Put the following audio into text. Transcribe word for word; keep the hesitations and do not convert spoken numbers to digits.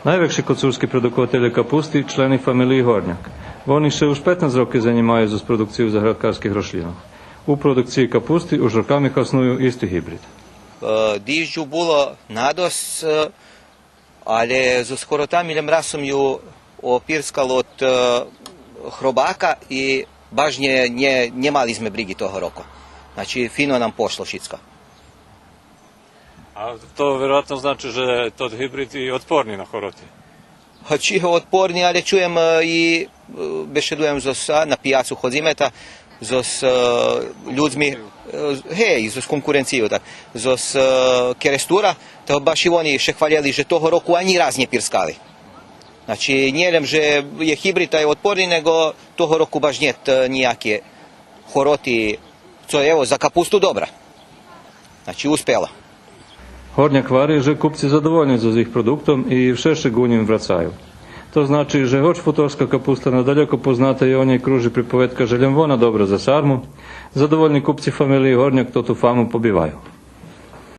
Найвекши коцурски продукователє капусти члени фамелиї Горняк. Вони ше уж петнац роки занїмаю зоз продукцию заградкарских рошлїнох. У продукциї капусти уж роками хасную исти гибрид. Е, дижджу було надосц, е, але зоз хоротами лєм раз сом ю опирскал од, е, хробака и баш нє, нє, нє мали зме бриґи того року. Значи, фино нам пошло шицко. А то вероятно значи же тот гибрид и отпорни на хороти. Га, чи отпорни, але чуєм, е, и, е, бешедуєм зоз, а, на пияцу ходзиме, та зоз, е, людзми, е, гей, зоз конкуренцию, так, зоз, е, Керестура, та баш и вони ше хвалєли же того року анї раз нє пирскали. Значи, нє лєм же є гибрид та є отпорни, нєго того року баш нєт, е, нїяки хороти, цо, ево, за капусту добра. Значи, успела. Горняк гвари же купци задовольни зоз їх продуктом и вше ше ґу нїм врацаю. То значи же гоч футорска капуста надалеко позната и о нєй кружи приповедка же лєм вона добра за сарму, задовольни купци фамелиї Горняк тоту фаму побиваю.